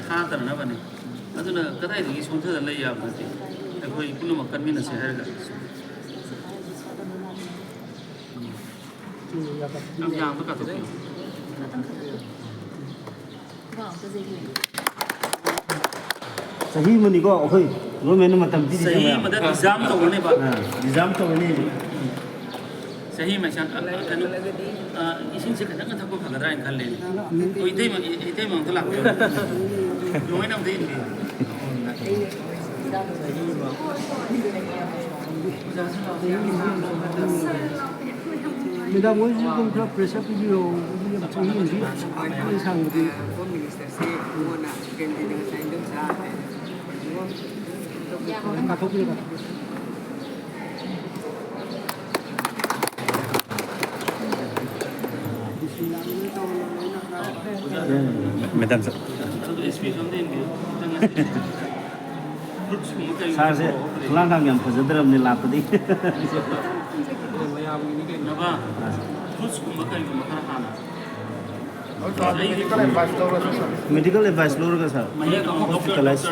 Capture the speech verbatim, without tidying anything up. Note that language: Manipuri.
ꯊꯥꯗꯅꯅꯕꯅꯤ꯫ ꯑꯗꯨꯅ ꯀꯗꯥꯏꯗꯒꯤ ꯁꯣꯟꯊꯗꯅ ꯂꯩ ꯌꯥꯕ ꯅꯠꯇꯦ꯫ ꯑꯩꯈꯣꯏ ꯄꯨꯝꯅꯃꯛ ꯀꯟꯃꯤꯟꯅꯁꯦ ꯍꯥꯏꯔꯒ꯫ ꯌꯥꯝ ꯌꯥꯝꯕ ꯀꯥꯊꯣꯛꯄꯤꯌꯨ꯫ ꯆꯍꯤ ꯑꯃꯅꯤꯀꯣ ꯑꯩꯈꯣꯏ ꯒꯣꯔꯃꯦꯟꯅ ꯃꯇꯝ ꯄꯤꯔꯤꯁꯦ ꯆꯍꯤ ꯃꯌꯥꯝ꯫ ꯑꯃꯗ disarm ꯇꯧꯔꯅꯦꯕ꯫ ꯑꯥ, disarm ꯇꯧꯔꯅꯤ꯫ ꯆꯍꯤ ꯃꯩꯁꯥ, ꯑ, ꯀꯩꯅꯣ, ꯑ, ꯏꯁꯤꯡꯁꯦ ꯈꯤꯇꯪ ꯊꯛꯄ ꯐꯒꯗ꯭ꯔꯥ ꯍꯥꯏꯅ ꯈꯜꯂꯦ꯫ ꯑꯣ, ꯏꯇꯩꯃ, ꯏ-, ꯏꯇꯩꯃ ꯑꯝꯇ ꯂꯥꯛꯄꯤꯌꯣ꯫ ꯅꯣꯏꯅ ꯑꯝꯇ ꯌꯦꯡꯕꯤꯌꯨ꯫ ꯃꯦꯗꯥꯝ ꯍꯣꯏꯁꯨ ꯑꯗꯨꯝ ꯈꯔ pressure ꯄꯤꯕꯤꯌꯣ꯫ ꯆꯍꯤ ꯑꯃꯗꯤ ꯌꯥꯝ ꯁꯥꯡꯕꯗꯤ꯫ ꯍꯣꯝ ꯃꯤꯅꯤꯁꯇꯔꯁꯤ ꯃꯉꯣꯟꯗ ꯀꯦꯟꯗ꯭ꯔꯒꯤ ꯉꯁꯥꯏ ꯏꯟꯗꯣꯝꯆꯥ ꯍꯥꯏ꯫ ꯀꯥꯊꯣꯛꯄꯤꯔꯣ, ꯀꯥꯊꯣꯛꯄꯤꯔꯣ꯫ ꯃꯦꯗꯥꯝ ꯁꯥꯔ꯫ ꯁꯥꯔꯁꯦ ꯈꯨꯂꯥꯡꯈꯥꯡ ꯌꯥꯝ ꯐꯖꯗ꯭ꯔꯕꯅꯦ ꯂꯥꯛꯄꯗꯤ꯫ ꯅꯕ, fruitsꯀꯨꯝꯕ ꯀꯔꯤꯒꯨꯝꯕ ꯈꯔ ꯍꯥꯟꯅ꯫ Medical advice ꯂꯧꯔꯒ, ꯁꯥꯔ꯫ Hospitalize꯫